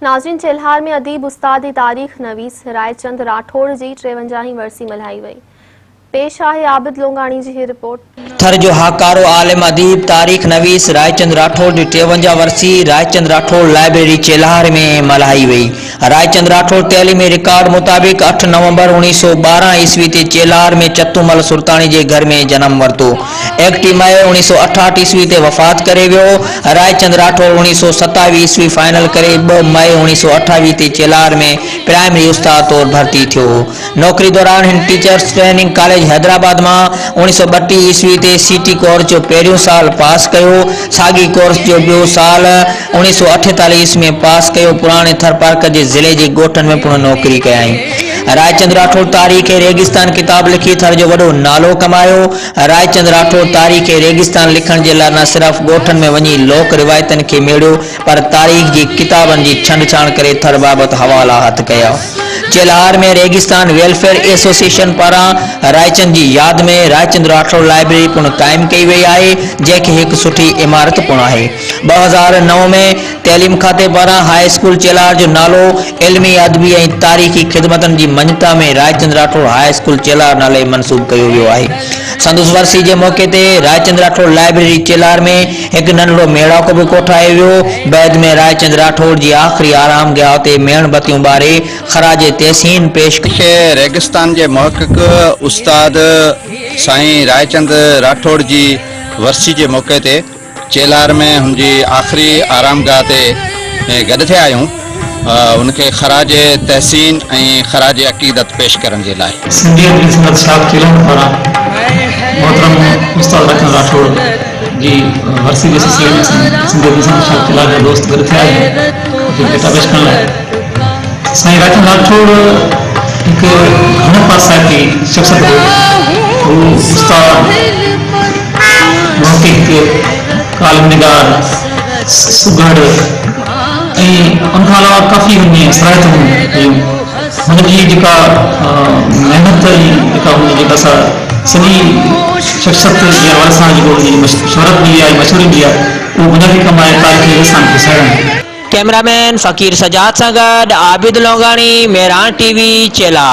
ناظرين چيلهار ۾ اديب استاد تاريخ نويس رائچند راٺوڙ جي ٽيونجاهين ورسي ملهائي وئي. پيش آهي عابد لونگاڻي جي هي رپورٽ. ٿر جو هاڪارو عالم اديب تاريخ نويس رائچند راٺوڙ جي 53 ورسي رائچند راٺوڙ لائبريري چيلهار ۾ ملهائي وئي. رائچند راٺوڙ تعليمي رڪارڊ مطابق اٺ نومبر 1912 عيسوي تي چيلهار ۾ چتومل سرتاڻي جي گهر ۾ جنم ورتو. 31 مئي 1968 عيسوي تي وفات ڪري ويو. رائچند راٺوڙ 1927 عيسوي فائنل ڪري ٻه مئي 1928 تي چيلهار ۾ پرائمري استاد طور ڀرتي ٿيو. نوڪري دوران هن ٽيچرس ٽريننگ ڪاليج حيدرآباد مان 1932 عيسوي تي سي ٽي ڪورس جو پهريون سال پاس ڪيو. ساڳئي ڪورس جو ٻيو سال 1948 عيسوي ۾ پاس ڪيو. پراڻي ٿرپارڪر جي ضلعي جي ڳوٺن ۾ پڻ نوڪري ڪيائين. رائچند راٺوڙ تاريخ ريگستان ڪتاب لکي ٿر جو وڏو نالو ڪمايو. رائچند راٺوڙ تاريخ ريگستان لکڻ جي لاء نه صرف ڳوٺن ۾ وڃي لوڪ روايتن کي ميڙيو پر تاريخ جي ڪتابن جي ڇنڊڇاڻ ڪري ٿر بابت حوالا هٿ ڪيا. چيلهار ۾ ريگستان ويلفيئر ايسوسيئيشن پاران رائچند جي ياد ۾ رائچند راٺوڙ لائبريري پڻ قائم ڪئي وئي آهي، جنهن کي هڪ سٺي عمارت پڻ آهي. 2009 ۾ تعليم کاتي پاران هاء اسڪول چيلهار جو نالو علمي، ادبي ۽ تاريخي خدمتن جي مڃتا ۾ رائچند راٺوڙ هاء اسڪول چيلهار نالي منسوب ڪيو ويو آهي. سندس ورسي جي موقعي تي رائچند راٺوڙ لائبريري چيلهار ۾ هڪ ننڍڙو ميڙاڪو به ڪوٺايو ويو. بعد ۾ رائچند راٺوڙ جي آخري آرام گاهه تي ميڻ بتيون ٻاري خراج تحسين پيش ڪيو. کي ريگستان جي محقق استاد سائين رائچند راٺوڙ جي ورسي جي موقعي تي چيلهار ۾ هن جي آخري آرامگاهه تي گڏ ٿيا آهيون هن کي خراج تحسين ۽ خراج عقيدت پيش ڪرڻ جي لاء. سنڌي ادبي سنگت شاخ چيلهار پاران محترم استاد رچن راٺوڙ جي ورسي جي سلسلي ۾ اسين سنڌي ادبي سنگت شاخ چيلهار جا دوست گڏ ٿيا آهيون جي ڀيٽا پيش ڪرڻ لاء. سائين راچن راٺوڙ هڪ گهڻ پاسائتي شخصيت هو. هو استاد، محقق، ڪالم نگار، سگهڙ ۽ ان کان علاوه ڪافي هن ۾ صلاحيتون هيون. هن جي جيڪا محنت ۽ جيڪا هن جي جيڪا سا سڄي شخصيت جي حوالي سان جيڪو هن جي شهرت ملي آهي مشهوري ملي آهي اهو بنيادي ڪم آهي تاريخ ريگستان کي سهيڙڻ. ڪئميرا مين فقير سجاد سان گڏ عابد لونگاڻي، مهراڻ ٽي وي، چيلا.